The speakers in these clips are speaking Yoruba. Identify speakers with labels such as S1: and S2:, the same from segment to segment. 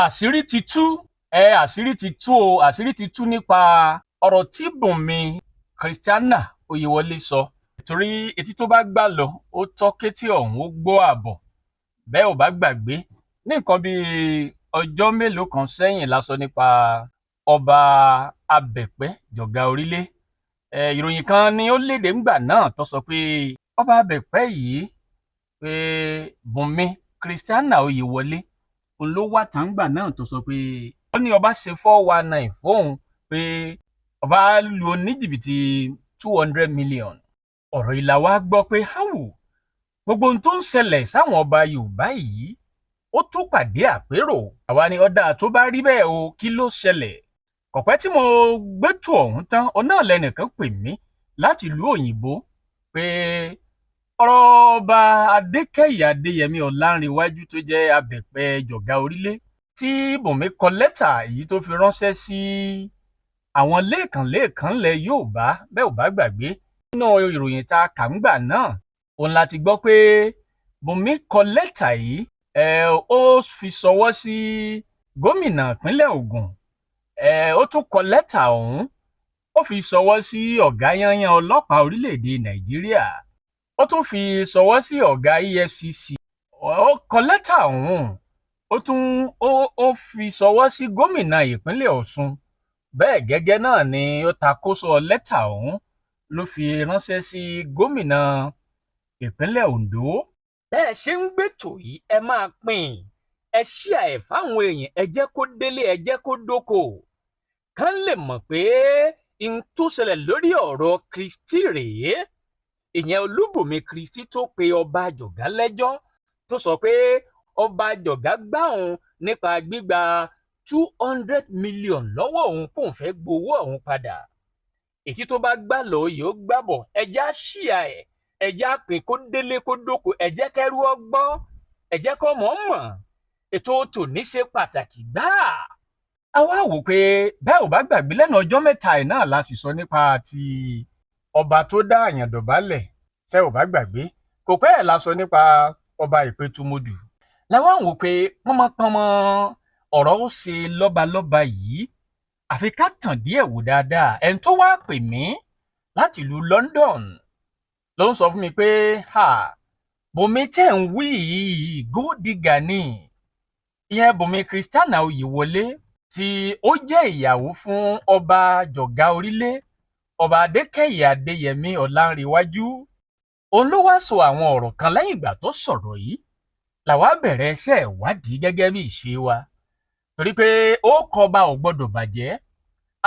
S1: Àṣírí ti tú ẹ, àṣírí ti tú o, àṣírí ti tú nípa ọ̀rọ̀ tí Bùnmi Christiana Oyèwọlé sọ, torí etí tó bá gbà lọ, ó tọ́ kétí ọ̀hún ó gbọ́ àbọ̀. Bẹ́ẹ̀ ò bá gbàgbé, ní nǹkan bíi ọjọ́ mélòó kan sẹ́yìn la sọ nípa Ọba Abẹ̀pẹ́ Jọ̀gá Orílẹ̀. Ìròyìn kan ni ó léde ńgbà náà tó sọ pé Ọba Abẹ̀pẹ́ yìí, pé Bùnmi Christiana Oyèwọlé òun ló wá tàǹgbà náà tó sọ pé ó ní ọba ṣe 419 fóun, pé ọba lu oníjìbìtì 200 million. Ọ̀rọ̀ ìlà wa gbọ́ pé háwù, gbogbo ohun tó ń ṣẹlẹ̀ sáwọn ọba Yorùbá yìí, ó tó pàdé àpérò. Àwa ni ọ̀dà tó bá rí bẹ́ẹ̀ o, kí ló ṣẹlẹ̀? Kọ̀pẹ́ tí mo gbẹ́tò ọ̀hún tán, ọ̀nà lẹ́nìkan pè mí láti ìlú òyìnbó pé ọ̀rọ̀ Ọba Adékẹ́yẹ Adéyẹmí Ọlánrewájú tó jẹ́ Abẹ̀pẹ̀ Jọ̀gá Orílẹ̀, tí Bùnmi kọ lẹ́tà èyí tó fi ránṣẹ́ sí àwọn lẹ́ẹ̀kan-lẹ́ẹ̀kan ńlẹ̀ Yorùbá. Bẹ́ẹ̀ ò bá gbàgbé, nínú ìròyìn tá a kà ńgbà náà, òun la ti gbọ́ pé Bùnmi kọ lẹ́tà yìí, ó fi ṣọwọ́ sí gómìnà ìpínlẹ̀ Ògùn, ó tún kọ lẹ́tà ọ̀hún, ó fi ṣọwọ́ sí ọ̀gá yányán ọlọ́pàá orílẹ̀-èdè Nàìjíríà, ó tún fi ṣọwọ́ sí ọ̀gá EFCC. Ó kọ lẹ́tà ọ̀hún, ó tún ó fi ṣọwọ́ sí gómìnà ìpínlẹ̀ Ọ̀ṣun. Bẹ́ẹ̀ gẹ́gẹ́ náà ni ó takóso lẹ́tà ọ̀hún ló fi ránṣẹ́ sí gómìnà ìpínlẹ̀ Ondo. Bẹ́ẹ̀ ṣe ń gbẹ́tò yìí, ẹ máa pín in, ẹ ṣíà ẹ̀ fáwọn èèyàn, ẹ jẹ́ kó délé, ẹ jẹ́ kó dóko, kán lè mọ̀ pé n tó ṣẹlẹ̀ lórí ọ̀rọ̀ Kristi rèé. Ìyẹn Olúbùnmi Kristi tó pe Ọba Jọ̀gá lẹ́jọ́, tó sọ pé Ọba Jọ̀gá gbá òun nípa gbígba 200 million lọ́wọ́ òun, kóun fẹ́ gbowó òun padà. Ètí tó bá gbà lọ yóò gbàbọ̀. Ẹjẹ́ á ṣíà ẹ̀, ẹjẹ́ á pè kó délé kó dóko, ẹjẹ́ kẹ́rú ọ gbọ́, ẹjẹ́ kọ́ mọ̀ mọ̀. Ètò tòní ṣe pàtàkì gbáà. A wá wò pé bẹ́ẹ̀ ò bá gbàgbé, lẹ́nu ọjọ́ mẹ́ta ẹ̀ náà la sì sọ nípa ti ọba tó dá àyàn dọ̀bálẹ̀. Ṣẹ́ ò bá gbàgbé, kò pẹ́ ẹ̀ la sọ nípa Ọba Ìpẹ̀tùmọdù. Làwọn wò pé pọ́nmọ́pọ́nmọ́ ọ̀rọ̀ ó ṣe lọ́balọ́ba yìí, àfi ká tàn díẹ̀ wò dáadáa. Ẹni tó wá pè mí láti ìlú London ló ń sọ fún mi pé ha, Bùnmi tẹ́ ń wí yìí, gold digger ni. Ìyẹn Bùnmi Christiana Oyèwọlé tí ó jẹ́ ìyàwó fún Ọba Jọ̀gá Orílẹ̀, Ọba Adékẹ́yẹ Adéyẹmí Ọlánrewájú. Òun ló wá sọ àwọn ọ̀rọ̀ kan. Lẹ́yìn ìgbà tó sọ̀rọ̀ yìí làwa bẹ̀rẹ̀ iṣẹ́ ìwádìí gẹ́gẹ́ bí ìṣe wa, torí pé ó kọba ò gbọ́dọ̀ bàjẹ́,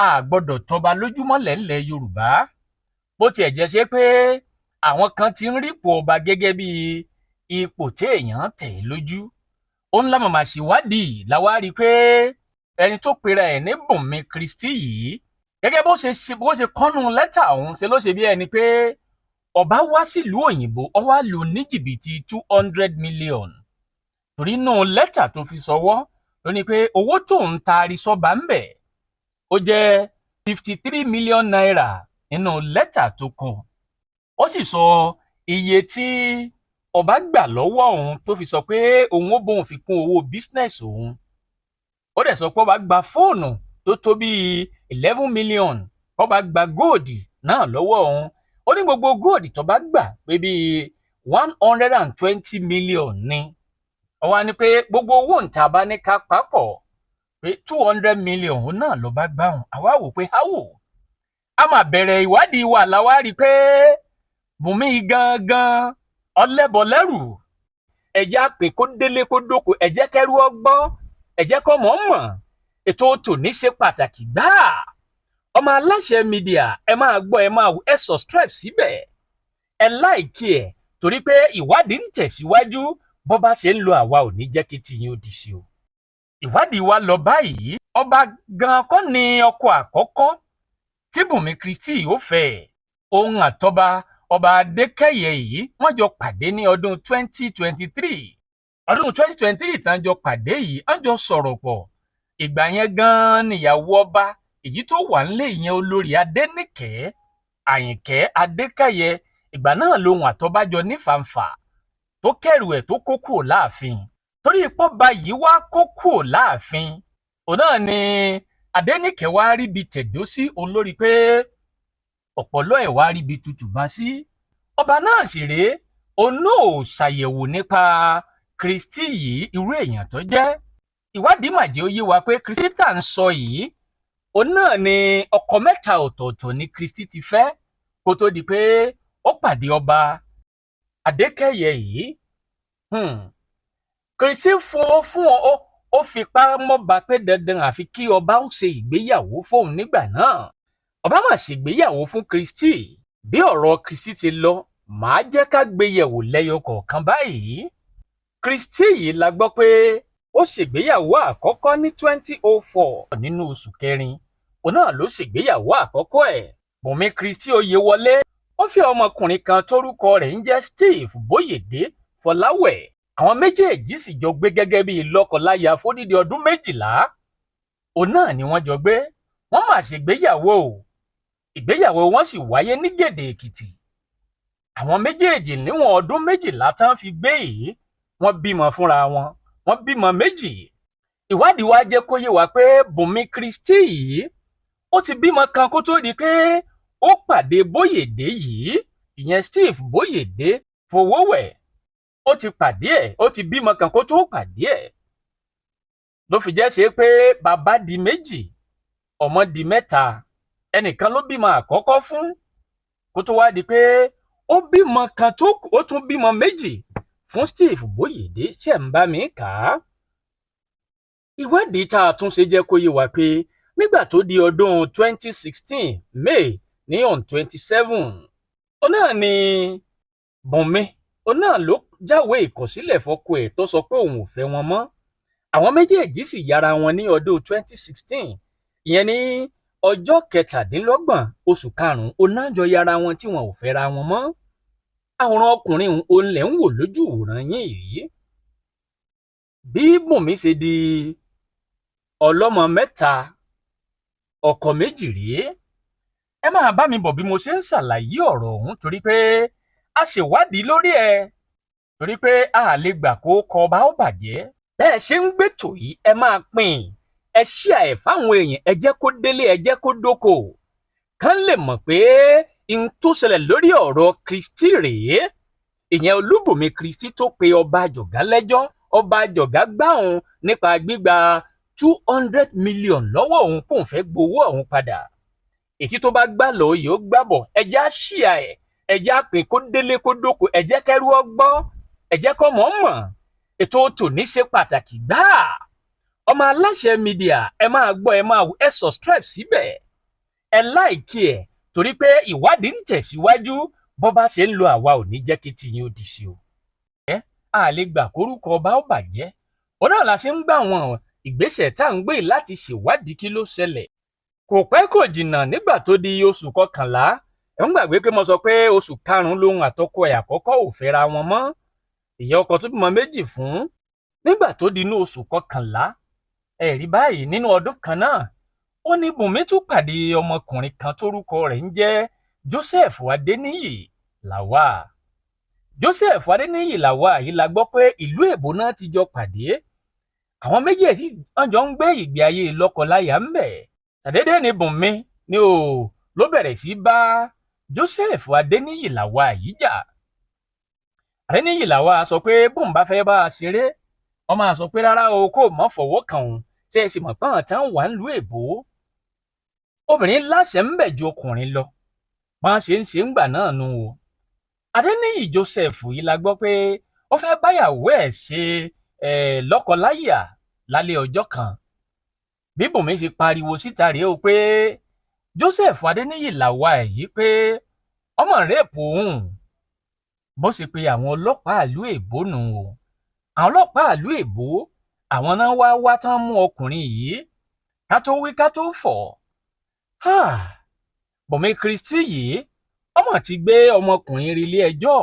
S1: a gbọ́dọ̀ tọba lójúmọ́lẹ̀ ńlẹ̀ Yorùbá. Bó tiẹ̀ jẹ́ ṣe pé àwọn kan ti ń rípò ọba gẹ́gẹ́ bí ipò téèyàn tẹ̀ lójú, òun la màmá ṣèwádìí, làwa rí i pé ẹni tó pera ẹ̀ ní Bùnmi Kristi yìí, gẹ́gẹ́ bó ṣe kọ́nu lẹ́tà ọ̀hún, ṣe ló ṣe bí ẹni pé ọba wá sílùú òyìnbó, ó wá lù ní jìbìtì 200 million, torí inú lẹ́tà tó fi ṣọwọ́ ló ní pé owó tó ń taari sọ́ba ń bẹ̀, ó jẹ́ ₦53 million nínú lẹ́tà tó kọ. Ó sì sọ iye tí ọba gbà lọ́wọ́ òun tó fi sọ pé òun ó bóun fi kún owó business òun. Ó dẹ̀ sọ pé ọba gba fóònù tó tó bíi 11 million, ọba gba gold náà lọ́wọ́ òun. Ó ní gbogbo gold tó bá gbà pé bíi 120 million ni. Ó wá ní pé gbogbo owó níta bá ní ká papọ̀, pé 200 million òun náà ló bá gbà wọn. Àwa wò pé háwò, a máa bẹ̀rẹ̀ ìwádìí wa, làwa rí i pé Bùnmi gangan ọlẹ́bọlẹ́rù. Ẹ̀jẹ̀ á pè kó délé kó dóko, ẹ̀jẹ̀ kẹ́rú ọ gbọ́, ẹ̀jẹ̀ kọ́ mọ̀ mọ̀. Ètò tòní ṣe pàtàkì gbáà. Ọmọ Aláṣẹ Media, ẹ máa gbọ́, ẹ máa wò, ẹ subscribe síbẹ̀, ẹ like ẹ̀, torí pé ìwádìí ń tẹ̀síwájú. Bó bá ṣe ń lo, àwa ò ní jẹ́ kí tiyín ó di sí o. Ìwádìí wa lọ báyìí: ọba gan kọ́ ni ọkọ àkọ́kọ́ tí Bùnmi Kristi ó fẹ́. Òun àtọba Ọba Adékẹ́yẹ yìí, wọ́n jọ pàdé ní ọdún 2023. Ọdún 2023 tán jọ pàdé yìí, wọ́n jọ sọ̀rọ̀ pọ̀. Ìgbà yẹn gan-an níyàwó ọba èyí tó wà nílé, ìyẹn Olórí Adéníkẹ́ Àyìnkẹ́ Adékẹ́yẹ, ìgbà náà lòun àtọba jọ nífàǹfà tó kẹrù ẹ̀ tó kó kúrò láàfin. Torí Torí pọ́ba yìí wá kó kúò láàfin, òun náà ni Adéníkẹ́ wá ríbi tẹ̀dó sí olórí pé ọ̀pọ̀lọ́ ẹ̀ wá ríbi tutù bá sí. Ọba náà sì rèé, òun náà ò ṣàyẹ̀wò nípa Kristi yìí, irú èèyàn tó jẹ́. Ìwádìí mà jẹ́ ó yé wa pé Kristi tá à ń sọ yìí, òun náà ni ọkọ mẹ́ta ọ̀tọ̀ọ̀tọ̀ ni Kristi ti fẹ́ kó tó di pé ó pàdé ọba Adékẹ́yẹ yìí. Kristi fún ó fún ó ó fipá mọ́ba pé dandan àfi kí ọba ó ṣe ìgbéyàwó fóun nígbà náà. Ọba mà ṣègbéyàwó fún Kristi. Bí ọ̀rọ̀ Kristi ti lọ, màá jẹ́ ká gbé yẹ̀wò lẹ́yọ kọ̀ọ̀kan báyìí. Kristi yìí la gbọ́ pé ó ṣègbéyàwó àkọ́kọ́ ní 2004 nínú oṣù kẹrin. Òun náà ló ṣègbéyàwó àkọ́kọ́ ẹ̀. Bùnmi Kristi Oyèwọlé, ó fẹ́ ọmọkùnrin kan tórúkọ rẹ̀ ń jẹ́ Steve Bóyèdé Fọláwẹ̀. Àwọn méjèèjì sì jọ gbé gẹ́gẹ́ bíi lọ́kọláya fódìdí ọdún 12. Òun náà ni wọ́n jọ gbé. Wọ́n mà ṣègbéyàwó o. Ìgbéyàwó wọn sì wáyé ní Gèdè Èkìtì. Àwọn méjèèjì níwọ̀n ọdún 12 tán fi gbé yìí, wọ́n bímọ fúnra wọn, wọ́n bímọ méjì. Ìwádìí wa jẹ́ kó yé wa pé Bùnmi Kristi yìí, ó ti bímọ kan kó tó di pé ó pàdé Bóyèdé yìí, ìyẹn Steve Bóyèdé Fowówẹ̀. Ó ti pàdé ẹ̀, ó ti bímọ kan kó tó pàdé ẹ̀. Ló fi jẹ́ ṣe pé bàbá di méjì, ọmọ di mẹ́ta. Ẹnìkan ló bímọ àkọ́kọ́ fún kó tó wá di pé ó bímọ kan tó ó tún bímọ méjì fún Steve Bóyèdé. Ṣe ń bá mi kà á? Ìwádìí tá a tún ṣe jẹ́ kó yé wa pé nígbà tó di ọdún 2016 May ní on 27, ó náà ni Bùnmi, ó náà ló jáwèé ìkọ̀sílẹ̀ fọ́kọ ẹ̀ tó sọ pé òun ò fẹ́ wọn mọ́. Àwọn méjèèjì sì yára wọn ní ọdún 2016, ìyẹn ní ọjọ́ 27 oṣù karùn-ún, ó náà jọ yára wọn tí wọn ò fẹ́ra wọn mọ́. Àwòrán ọkùnrin òun lẹ̀ ń wò lójú ìwòran yín yìí. Bí Bùnmi ṣe di ọlọ́mọ mẹ́ta, ọkọ méjì rèé. Ẹ máa bá mi bọ̀ bí mo ṣe ń ṣàlàyé ọ̀rọ̀ ọ̀hún, torí pé a ṣèwádìí lórí ẹ̀, torí pé a lè gbà kó kọ ọba ó bàjẹ́. Bẹ́ẹ̀ ṣe ń gbètò yìí, ẹ máa pín in, ẹ ṣíà ẹ̀ fáwọn èèyàn, ẹ jẹ́ kó délé, ẹ jẹ́ kó dóko, kán lè mọ̀ pé n tó ṣẹlẹ̀ lórí ọ̀rọ̀ Kristi rèé, ìyẹn Olúbùnmi Kristi tó pe ọba Àjọ̀gá lẹ́jọ́. Ọba Àjọ̀gá gbá òun nípa gbígba 200 million lọ́wọ́ òun, kóun fẹ́ gbowó òun padà. Ètí tó bá gbà lọ yìí ó gbàbọ̀. Ẹ jẹ́ á ṣíà ẹ̀, ẹ jẹ́ á pín kó délé kó dóko, ẹ jẹ́ kẹ́rú ọ gbọ́, ẹ jẹ́ kọ́ mọ̀ mọ̀. Ètò tòní ṣe pàtàkì gbáà. Ọmọ Aláṣẹ Media, ẹ máa gbọ́, ẹ máa wò, ẹ subscribe síbẹ̀, ẹ like ẹ̀, torí pé ìwádìí ń tẹ̀síwájú. Bó bá ṣe ń lo, àwa ò ní jẹ́ kí tiyín ó di sí o. Ẹ a lè gbà kórúkọ ọba ó bàjẹ́. Òun náà la ṣe ń gbà wọn ìgbésẹ̀ tá à ń gbé láti ṣèwádìí kí ló ṣẹlẹ̀. Kò pẹ́ kò jìnnà, nígbà tó di oṣù kọkànlá, ẹ̀ ń gbàgbé pé mo sọ pé oṣù karùn-ún lòun àtọkọ ẹ̀ àkọ́kọ́ ò fẹ́ra wọn mọ́, ìyá ọkọ tó bímọ méjì fún. Nígbà tó di inú oṣù kọkànlá, ẹ̀rí báyìí, nínú ọdún kan náà, ó ní Bùnmi tún pàdé ọmọkùnrin kan tórúkọ rẹ̀ ń jẹ́ Joseph Adéníyì Lawal. Joseph Adéníyì Lawal yìí la gbọ́ pé ìlú èbó náà ti jọ pàdé. Àwọn méjèèjì wọ́n jọ ń gbé ìgbé ayé lọ́kọláya ń bẹ̀. Ṣàdédé ni Bùnmi ni ò ló bẹ̀rẹ̀ sí bá Joseph Adéníyì Lawal yìí jà. Adéníyì Lawal sọ pé bóun bá fẹ́ bá a ṣeré, wọ́n máa sọ pé rárá o, kó mọ́ fọwọ́ kàn òun. Ṣe é sì mọ̀ pé àwọn tán wà ń lu èbó, obìnrin láṣẹ ń bẹ̀ ju ọkùnrin lọ, bọ́n ṣe ń ṣe ń gbà náà nu o. Adéníyì Joseph yìí la gbọ́ pé ó fẹ́ báyàwó ẹ̀ ṣe lọ́kọláya lálẹ́ ọjọ́ kan. Bí Bùnmi ṣe pariwo síta rèé o pé Joseph Adéníyì Lawal yìí pé ọmọ rape òun. Bó ṣe pe àwọn ọlọ́pàá ìlú èbó nù o. Àwọn ọlọ́pàá ìlú èbó, àwọn náà wá wá tán mú ọkùnrin yìí. Ká tó wí ká tó fọ̀, Bùnmi Kristi yìí ọmọ ti gbé ọmọkùnrin rí ilé ẹjọ́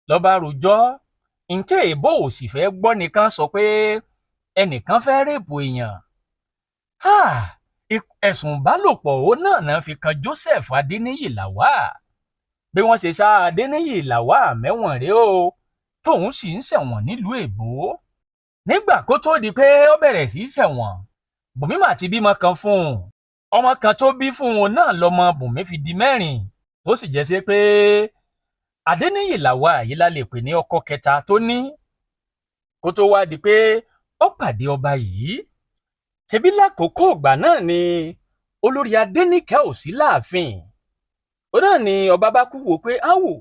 S1: lọ́ba rojọ́. Ǹjẹ́ èbó ò sì fẹ́ gbọ́ nìkan sọ pé ẹnìkan fẹ́ rape èèyàn. Ẹ̀sùn ìbálòpọ̀ ó náà náà fi kan Joseph Adéníyì Lawal. Bí wọ́n ṣe ṣá Adéníyì Lawal mẹ́wọ̀n rèé o, tóun sì ń ṣẹ̀wọ̀n nílùú èbó. Nígbà kó tó di pé ó bẹ̀rẹ̀ sí í ṣẹ̀wọ̀n, Bùnmi mà ti bímọ kan fún un. Ọmọ kan tó bí fún un náà lọmọ Bùnmi fi di mẹ́rin, tó sì jẹ́ sí pé Adéníyì Lawal yìí la lè pè ní ọkọ kẹta tó ní kó tó wá di pé ó pàdé ọba yìí. Ṣebí lákòókò ìgbà náà ni olórí Adéníkẹ́ ò sí láàfin. Ó náà ni ọba bá kú wò pé áwò,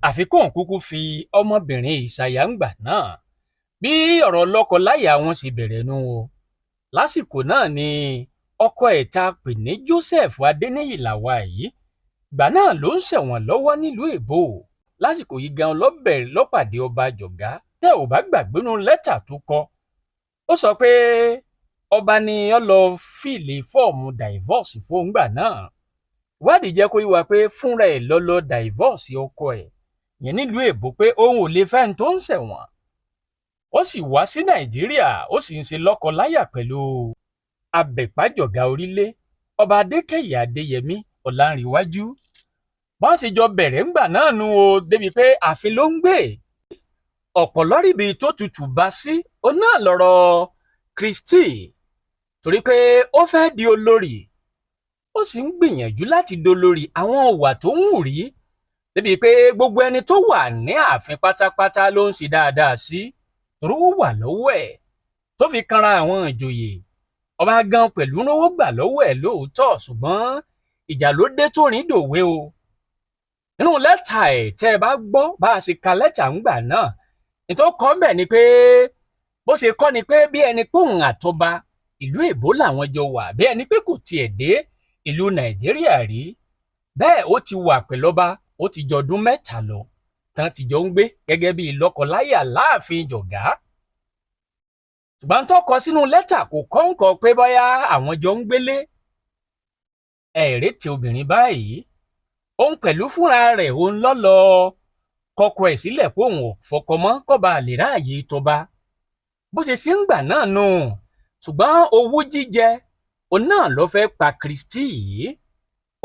S1: àfi kóun kúkú fi ọmọbìnrin ìṣàyà ń gbà náà. Bí ọ̀rọ̀ lọ́kọ láya wọn sì bẹ̀rẹ̀ nu o. Lásìkò náà ni ọkọ ẹ̀ tá pè ní Joseph Adéníyì Lawal yìí, ìgbà náà ló ń ṣẹ̀wọ̀n lọ́wọ́ nílùú èbó. Lásìkò yìí gan ló bẹ̀rẹ̀ lọ́pàdé ọba Jọ̀gá. Tẹ́ ò bá gbàgbé nínú lẹ́tà tó kọ, ó sọ pé ọba ni ó lọ fill form divorce fóun gbà náà. Ìwádìí jẹ́ kó yé wa pé fúnra ẹ̀ ló lọ divorce ọkọ ẹ̀ yẹn nílùú èbó, pé òun ò lè fẹ́ ní tó ń ṣẹ̀wọ̀n. Ó sì wá sí Nàìjíríà, ó sì ń ṣe lọ́kọ-láyà pẹ̀lú Abẹ̀pájọ̀gá Orílẹ̀, Ọba Adékẹ́yẹ Adéyẹmí Ọlánrewájú. Bọ́n sì jọ bẹ̀rẹ̀ ńgbà náà nu o, débi pé ààfin ló ń gbé. Ọ̀pọ̀ lọ́rìbí tó tutù bá sí òun náà lọ́rọ̀ Kristi, torí pé ó fẹ́ di olórí, ó sì ń gbìyànjú láti dolórí. Àwọn ìwà tó ń hù rí débi pé gbogbo ẹni tó wà ní ààfin pátápátá ló ń ṣe dáadáa sí, torí ó wà lọ́wọ́ ẹ̀ tó fi kanra àwọn ìjòyè. Ọba gan pẹ̀lú rówó gbà lọ́wọ́ ẹ̀ lóòótọ́, ṣùgbọ́n ìjà ló dé tó rìn dòwe o. Nínú lẹ́tà ẹ̀, tẹ́ ẹ bá gbọ́ bá a ṣe ka lẹ́tà ńgbà náà, nítorí kọ́ mbẹ̀ ni pé bó ṣe kọ́ ni pé bí ẹni pé òun àtọba ìlú èbó làwọn jọ wà, bí ẹni pé kò tiẹ̀ dé ìlú Nàìjíríà rí. Bẹ́ẹ̀ ó ti wà pẹ̀lọ́ba, ó ti jọdún 3 lọ tán ti jọ ń gbé gẹ́gẹ́ bí lọ́kọláya láàfin Jọ̀gá. Ṣùgbọ́n tó kọ sínú lẹ́tà, kò kọ́ nǹkan pé bóyá àwọn jọ ń gbélé. Ẹ̀ẹ́rẹ́ tí obìnrin báyìí, òun pẹ̀lú fúnra rẹ̀, òun lọ́lọ́ kọkọ ẹ̀ sílẹ̀ pé òun ò fọkọ mọ́, kọ́ba lè ráàyè tọba. Bó ṣe ṣe ń gbà náà nù. Ṣùgbọ́n owú jíjẹ òun náà ló fẹ́ pa Kristi yìí,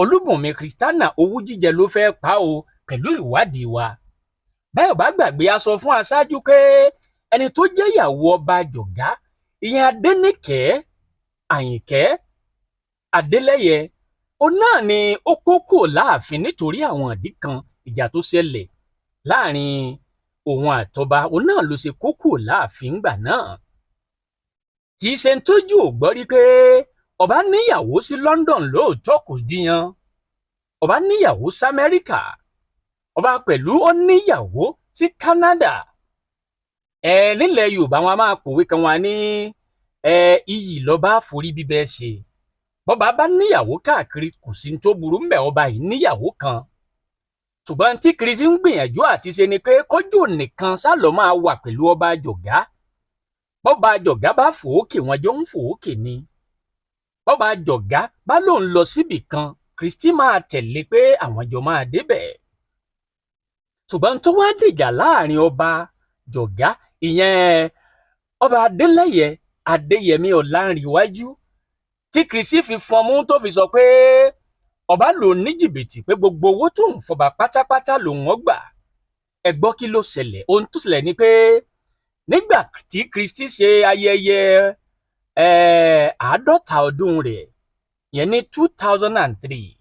S1: Olúbùnmi Christiana. Owú jíjẹ ló fẹ́ pa o pẹ̀lú ìwádìí wa. Bẹ́ẹ̀ bá gbàgbé, a sọ fún aṣáájú pé ẹni tó jẹ́ ìyàwó ọba Jọ̀gá, ìyẹn Adéníkẹ́ Àyìnkẹ́ Adélẹ́yẹ, òun náà ni ó kó kúrò láàfin nítorí àwọn ìdí kan. Ìjà tó ṣẹlẹ̀ láàrin òun àtọba, òun náà ló ṣe kó kúrò láàfin ńgbà náà. Kì í ṣe ń tójú ò gbọ́ rí pé ọba níyàwó sí London. Lóòótọ́, kò díyan, ọba níyàwó sí Amẹ́ríkà, ọba pẹ̀lú ó níyàwó sí Canada. Ẹ nílẹ̀ Yorùbá, wọn a máa pòwe kan, wọn ní ẹ iyì lọ́ba forí bíbẹ́ ṣe. Bọ́ba bá níyàwó káàkiri, kò sí ní tó burú mbẹ̀. Ọba yìí níyàwó kan, ṣùgbọ́n tí Kristi ń gbìyànjú àti ṣe ni pé kójú nìkan sálọ máa wà pẹ̀lú ọba Jọ̀gá. Bọ́ba Jọ̀gá bá fòókè, wọn jọ ń fòókè ni. Bọ́ba Jọ̀gá bá lóun lọ síbì kan, Kristi máa tẹ̀lé pé àwọn jọ máa débẹ̀. Ṣùgbọ́n tó wá dìjà láàrin ọba Jọ̀gá, ìyẹn ọba Adélẹ́yẹ Adéyẹmí Ọlánrewájú, tí Kristi fi fọnmú, tó fi sọ pé ọba lò ní jìbìtì, pé gbogbo owó tó ń fọba pátápátá lòun ó gbà. Ẹ gbọ́, kí ló ṣẹlẹ̀? Ohun tó ṣẹlẹ̀ ni pé nígbà tí Kristi ṣe ayẹyẹ 50 ọdún rẹ̀ yẹn ní 2003,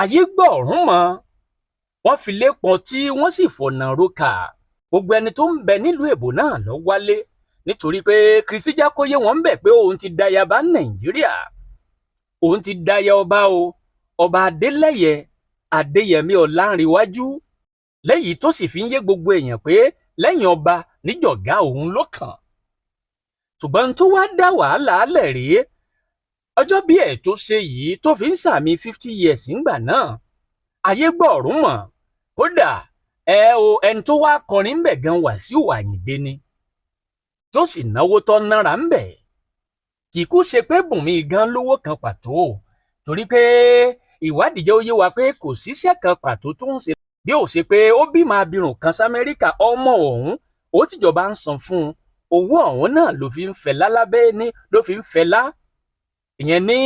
S1: ayé gbọ́ ọ̀run mọ́, wọ́n fi lé pọn tí wọ́n sì fọ̀nà roka. Gbogbo ẹni tó ń bẹ nílùú èbó náà lọ wálé, nítorí pé Kristi jẹ́ kó yé wọn bẹ̀ pé òun ti dayaba Nàìjíríà, òun ti daya ọba o, ọba Adélẹ́yẹ Adéyẹmí Ọlánrewájú, lẹ́yìn tó sì fi ń yé gbogbo èèyàn pé lẹ́yìn ọba níjọ̀gá, òun ló kàn. Ṣùgbọ́n tó wá dá wàhálà lẹ̀ rèé. Ọjọ́ bí ẹ̀ tó ṣe yìí tó fi ń sàmì 50 years ńgbà náà, ayé gbọ́ ọ̀rún mọ̀. Kódà ẹ o, ẹni tó wá kọrin ńbẹ̀ gan, Wàsíù Àyìndé ni, tó sì náwó tó nára ńbẹ̀. Kì í kú ṣe pé Bùnmi gan lówó kan pàtó, torí pé ìwádìí jẹ́ ó yé wa pé kò síṣẹ́ kan pàtó tó ń ṣe, bí ó ṣe pé ó bímọ abirùn kan sAmẹ́ríkà. Ọmọ ọ̀hún, ó tìjọba ń san fún un. Owó ọ̀hún náà ló fi ń fẹlá lábẹ́ ní, ló fi ń fẹlá ìyẹn ní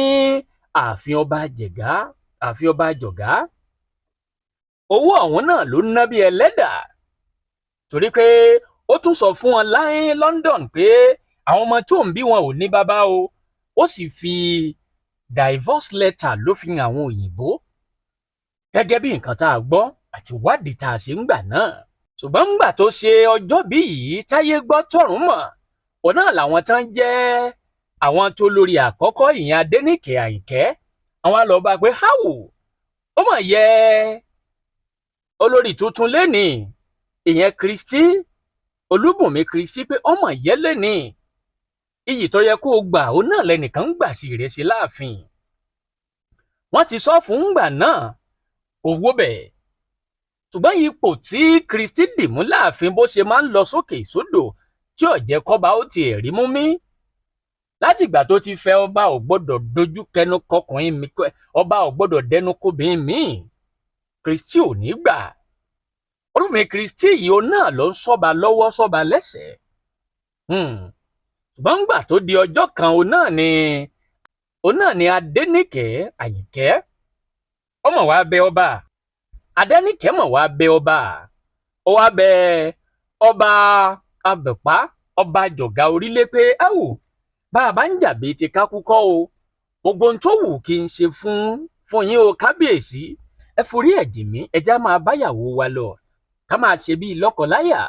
S1: ààfin ọba Jẹ̀gá, ààfin ọba Jọ̀gá. Owó ọ̀hún náà ló ná bí ẹlẹ́dà, torí pé Ó tún sọ fún wọn láyé London pé àwọn ọmọ tó ń bí wọn ò ní bàbá o. Ó sì fi divorce letter ló fi hàn àwọn òyìnbó, gẹ́gẹ́ bí nǹkan tá a gbọ́ àti wádìí tá a ṣe ń gbà náà. Ṣùgbọ́n ńgbà tó ṣe ọjọ́ bí yìí, táyé gbọ́ tọ̀run mọ̀, òun náà làwọn tán jẹ́ àwọn tó lórí àkọ́kọ́, ìyẹn Adéníkẹ́ Àyìnkẹ́, àwọn àlọ́ba pé háwò ó mọ̀ yẹ olórí tuntun lénìí, ìyẹn Kristi Olúbùnmi Kristi, pé ọmọ yẹ lénìí, iyì tó yẹ kó o gbà, òun náà lẹnìkan ń gbà sí ìrẹsì láàfin. Wọ́n ti sọ fún ngbà náà, kò wó bẹ́ẹ̀. Ṣùgbọ́n ipò tí Kristi dìmú láàfin, bó ṣe máa ń lọ sókè sódò tí ò jẹ́ kọ́ba ó tiẹ̀ rí mú mí látìgbà tó ti fẹ́, ọba ò gbọ́dọ̀ dojú kẹnu kọkùnrin mi, ọba ò gbọ́dọ̀ dẹnu kóbìnrin míì, Kristi ò ní gbà. Olúmi Kristi yìí, òun náà ló ń sọ́ba lọ́wọ́, sọ́ba lẹ́sẹ̀. Ṣùgbọ́n ńgbà tó di ọjọ́ kan, òun náà ni Adéníkẹ́ Àyìnkẹ́ ọmọ wa bẹ ọba. Adéníkẹ́ mọ̀ wá bẹ ọba, ó wá bẹ ọba Abẹ̀pá, ọba Jọ̀gá Orílẹ̀ pé áwò, bá a bá ń jà bíi ti kákúkọ́ o, gbogbo ohun tó wù kí n ṣe fún yín o, kábíyèsí, ẹ forí ẹ̀ jì mí, ẹ já máa báyàwó wa lọ, ká máa ṣe bíi lọ́kọláya.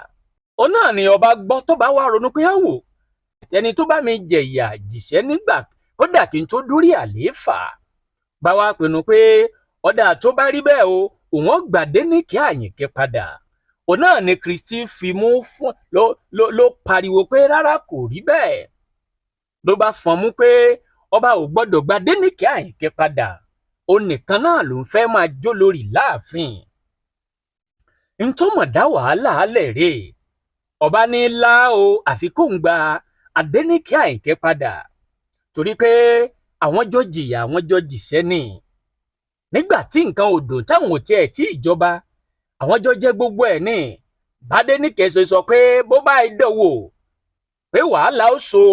S1: Òun náà ni ọba gbọ́, tó bá wá ronú pé áwò, ẹni tó bá mi jẹ̀yà jìṣẹ́ nígbà kódà kí n tó dórí àlééfà, bá wa pinnu pé ọ̀dà, tó bá rí bẹ́ẹ̀ o, òun ó gbà Adéníkẹ́ Àyìnkẹ́ padà. Òun náà ni Kristi fi mú fún ló pariwo pé rárá, kò rí bẹ́ẹ̀. Ló bá fọn mú pé ọba ò gbọ́dọ̀ gba Adéníkẹ́ Àyìnkẹ́ padà, òun nìkan náà ló ń fẹ́ máa jó lórí láàfin. Ntọ́mọ̀ dá wàhálà alẹ̀ rè, ọba ní lá o, àfi kóun gba Adéníkẹ́ Àyìnkẹ́ padà, torí pé àwọn jọ jìyà, àwọn jọ jìṣẹ́ ni nígbà tí nǹkan ò dùn, táwọn ò tiẹ̀ tí ìjọba, àwọn jọ jẹ́ gbogbo ẹ̀ ní. Bádéníkẹ́ ṣe sọ pé bó bá dẹ̀wò pé wàhálà ó so,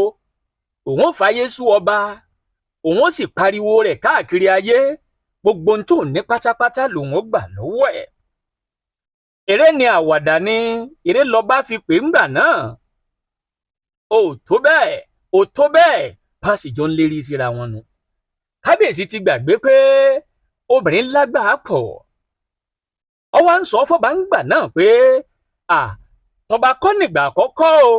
S1: òun ò fàyè sú ọba, òun ó sì pariwo rẹ̀ káàkiri ayé, gbogbo ohun tó ní pátápátá lòun ó gbà lọ́wọ́ ẹ̀. Eré ni, àwàdà ni, eré lọba fi pè ńgbà náà. Ó tó bẹ́ẹ̀, ó tó bẹ́ẹ̀, pàṣẹ jọ ń lérí síra wọn nu. Kábíyèsí ti gbàgbé pé obìnrin lágbàá pọ̀. Ọ wá ń sọ fọba ńgbà náà pé à tọba kọ́ nígbà àkọ́kọ́ o,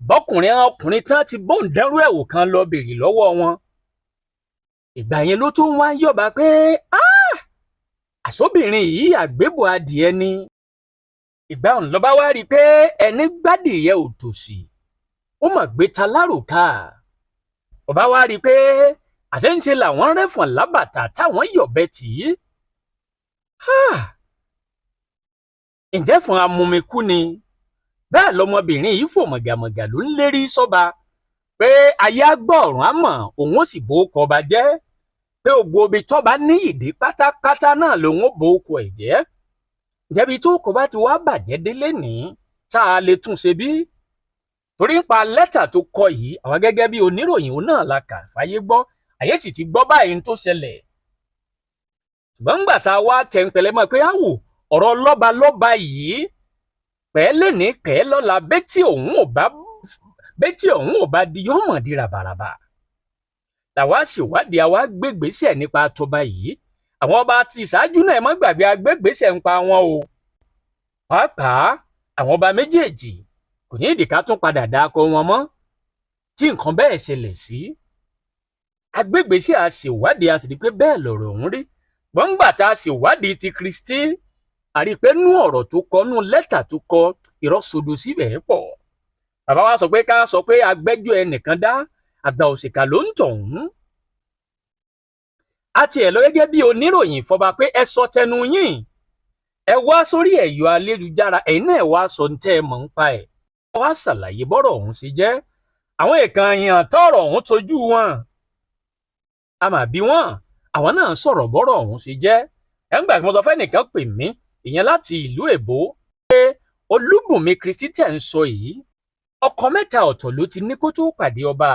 S1: bọ́kùnrin ọkùnrin tán ti bóun dẹ́rú ẹ̀wò kan lọ bèrè lọ́wọ́ wọn. Ìgbà yẹn ló tún wá ń yọba pé àsóbìnrin yìí àgbébọ̀ adìẹ ni. Ìgbà òun lọ́ba wá rí i pé ẹni gbádìyẹ ò tòsí, ó mà gbé ta láròká. Ọba wá rí i pé àṣẹ làwọn rẹ́fọ̀n lábàtà táwọn yọ̀bẹ tì í. Ǹjẹ́ fún amumikú ni? Bẹ́ẹ̀ lọmọbìnrin yìí fò mọ̀gàmọ̀gà, ló ń lérí sọ́ba pé ayé á gbọ́, ọ̀run á mọ̀, òun ó sì bó kọba jẹ́, pé ògbó obi tọ́ba ní ìdí pátápátá náà lòun ó bó okò ẹ̀ jẹ́. Jẹ́bi tó kò bá ti wá bàjẹ́ délé ní tá a lè tún ṣe bí? Torí ń pa lẹ́tà tó kọ yìí, àwọn gẹ́gẹ́ bí oníròyìn, òun náà la kà fáyé gbọ́, àyè sì ti gbọ́ báyìí tó ṣẹlẹ̀. Ṣùgbọ́n ńgbà tá a wá tẹ̀ ń pẹ̀lẹ́ mọ́ pé áwò, ọ̀rọ̀ lọ́ba lọ́ba yìí pẹ́ lẹ́ni pẹ́ lọ́la, bẹ́tí òun ò bá di yọ́mọ̀ di ràbàràbà. Làwa ṣèwádìí, àwa gbégbèsè nípa tọba yìí. Àwọn ọba ti ìṣáájú náà, ẹ má gbàgbé, agbégbèsè ń pa wọn o. Pàápàá àwọn ọba méjèèjì, kò ní ìdí ká tún padà dáko wọn mọ́ tí nǹkan bẹ́ẹ̀ ṣẹlẹ̀ sí. Agbégbèsè, a ṣèwádìí, a sì rí pé bẹ́ẹ̀ lọ̀rọ̀ ọ̀hún rí. Gbọ̀ngbà tá a ṣèwádìí ti Kristi, a rí i pé nú ọ̀rọ̀ tó kọ, nú lẹ́tà tó kọ, irọ́ sodo síbẹ̀ pọ̀. Bàbá wa sọ pé ká sọ pé agbẹ́jọ́ ẹnìkan dá, àgbà òṣìkà ló ń tọ̀hún. A tiẹ̀ lọ gẹ́gẹ́ bí oníròyìn fọba pé ẹ sọ tẹnu yín, ẹ wá sórí ẹ̀yọ́ ayélujára, ẹ̀yin náà wá sọ ní tẹ́ ẹ mọ̀ ń pa ẹ̀, wá ṣàlàyé bọ́rọ̀ ọ̀hún ṣe jẹ́. Àwọn èèkàn tọ́rọ̀ ọ̀hún tójú wọn, a mà bí wọn, àwọn náà sọ̀rọ̀ bọ́rọ̀ ọ̀hún ṣe jẹ́. Ẹ̀ ń gbà kí mo sọ fẹ́nìkan pè mí, ìyẹn láti ìlú èbó, pé Olúbùnmi Kristi tẹ̀ ń sọ yìí, ọkọ mẹ́ta ọ̀tọ̀ ló ti ní kó tó pàdé ọba.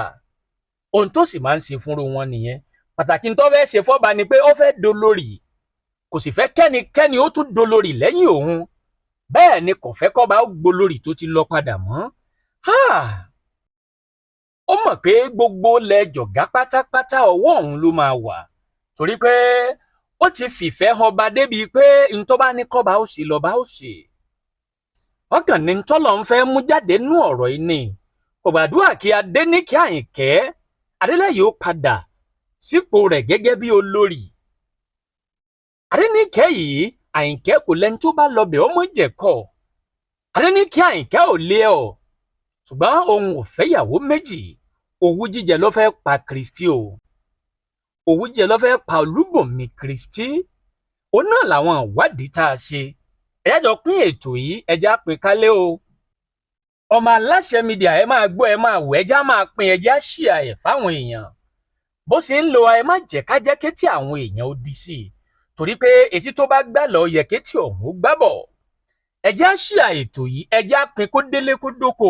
S1: Ohun tó sì máa ń ṣe fúnru wọn nìyẹn. Pàtàkì tó fẹ́ ṣe fọ́ba ni pé ó fẹ́ dolórí, kò sì fẹ́ kẹ́nikẹ́ni ó tún dolórí lẹ́yìn òun. Bẹ́ẹ̀ ni kò fẹ́ kọ́ba ó gbolórí tó ti lọ padà mọ́. Ó mọ̀ pé gbogbo ilẹ̀ Jọ̀gá pátápátá ọwọ́ òun ló máa wà, torí pé ó ti fìfẹ́ hàn ọba débi pé ntọ́ bá ní kọ́ba ó ṣe lọ́ba ó ṣe. Ọkàn ní ntọ́lọ̀ ń fẹ́ mú jáde nú ọ̀rọ̀ yìí ni kò gbàdúrà kí Adéníkẹ́ Àyìnkẹ́ Adélẹ́yẹ ó padà sípò rẹ̀ gẹ́gẹ́ bí olórí. Adéníkẹ́ yìí Àyìnkẹ́ kò lẹ́ni tó bá lọbẹ̀ ọmọ jẹ̀kọ́. Adéníkẹ́ Àyìnkẹ́ ò lé ọ, ṣùgbọ́n òun ò fẹ́yàwó méjì. Owú jíjẹ ló fẹ́ pa Kristi o, owú jíjẹ ló fẹ́ pa Olúbùnmi Kristi. Òun náà làwọn ìwádìí tá a ṣe. Ẹ̀yà jọ pín ètò yìí, ẹja pín kálé o. Ọmọ Aláṣẹ Media, ẹ máa gbọ́, ẹ máa wẹ̀, ẹja máa pín, ẹja ṣíà ẹ̀ fáwọn èèyàn. Bó ṣe ń lo, ẹ má jẹ́ ká jẹ́ kétí àwọn èèyàn ó di sí i, torí pé etí tó bá gbà lọ yẹ kétí ọ̀hún ó gbábọ̀. Ẹja ṣíà ètò yìí, ẹja pín kó délé kó dóko.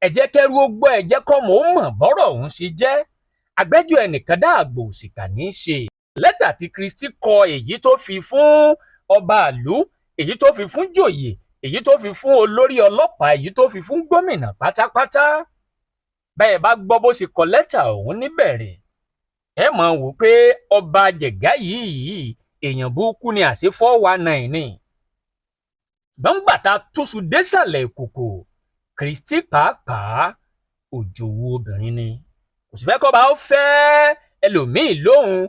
S1: Ẹ jẹ́ kẹ́rú ó gbọ́, ẹ jẹ́ kọ́mọ ó mọ̀ bọ́rọ̀ ọ̀hún ṣe jẹ́. Agbẹ́jọ́ ẹnìkan dáàgbò òṣìkà ní í ṣe. Lẹ́tà tí Kristi kọ, èyí tó fi fún ọba àlú, èyí tó fi fún jòyè, èyí tó fi fún olórí ọlọ́pàá, èyí tó fi fún gómìnà pátápátá, bẹ́ẹ̀ bá gbọ́ bó ṣe kọ lẹ́tà ọ̀hún níbẹ̀rẹ̀, ẹ mọ̀ wò pé ọba Jẹ̀gá yìí èèyàn burúkú ni, àṣé 419 ni. Gbọ̀ngbà tá a túṣu désàlẹ̀ ìkòkò, Kristi pàápàá òjòwú obìnrin ni, kò sì fẹ́ kọ́ba ó fẹ́ ẹlòmíì lóhùn.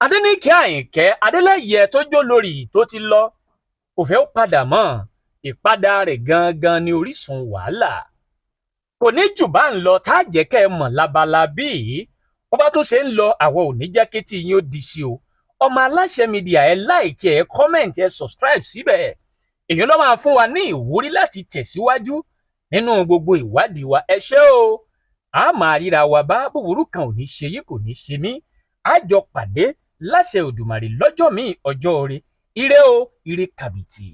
S1: Adéníkẹ́ Àyìnkẹ́ Adélẹ́yẹ tó jó lórí tó ti lọ kò fẹ́ ó padà mọ́. Ìpadà rẹ̀ gangan ni orísun wàhálà. Kò ní jù bá ń lọ tá a jẹ́ kẹ́ ẹ mọ̀ lábala bíi wọ́n bá tún ṣe ń lọ. Àwọn ò ní jẹ́ kétí yín ó di sí o. Ọmọ Aláṣẹ Media, ẹ like, ẹ comment, ẹ subscribe síbẹ̀. Èyí ló máa fún wa ní ìwúrí láti tẹ̀síwájú nínú gbogbo ìwádìí wa. Ẹ ṣé o, a máa ríra wa bá. Búburú kan ò ní ṣe yín, kò ní ṣe mí. A jọ pàdé láṣẹ Òdùmarè lọ́jọ́ míì, ọjọ́ ire. Ire o, ire kàbìtì.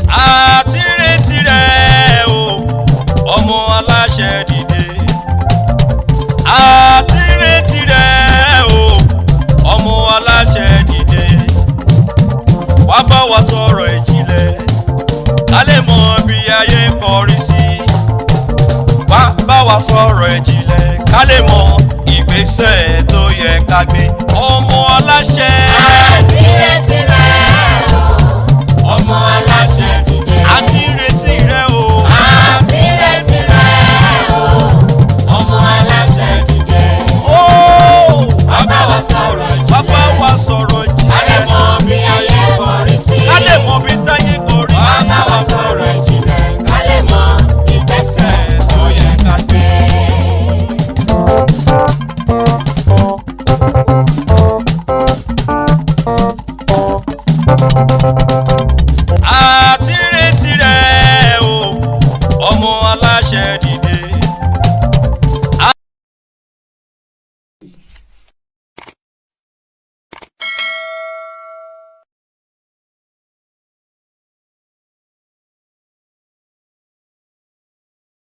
S2: Àti retí rẹ̀ o, ọmọ aláṣẹ dìde. Àti retí rẹ̀ o, ọmọ aláṣẹ dìde. Wá bá wa sọ̀rọ̀ ìjìnlẹ̀, ká lè mọ bí ayé ń kọrí sí. Wá bá wa sọ̀rọ̀ ìjìnlẹ̀, ká lè mọ ìgbésẹ̀ tó yẹ ká gbé, ọmọ aláṣẹ.
S3: Àti retí rẹ̀ o, ọmọ aláṣẹ dìde.
S2: Àti retí rẹ̀ o.
S3: Àti retí rẹ̀ o, ọmọ aláṣẹ dìde.
S2: Ó
S3: Wá bá wa sọ̀rọ̀
S2: wá bá
S3: ìjìnlẹ̀.
S2: wa sọ̀rọ̀
S3: Ká lè
S2: ìjìnlẹ̀.
S3: mọ bí ayé kọrí sí.
S2: Ká lè mọ bí táyé kọrí
S3: Wá
S2: sí.
S3: bá wa sọ̀rọ̀ ìjìnlẹ̀. Ká lè mọ ìgbésẹ̀ tó yẹ ká gbé.
S2: Àti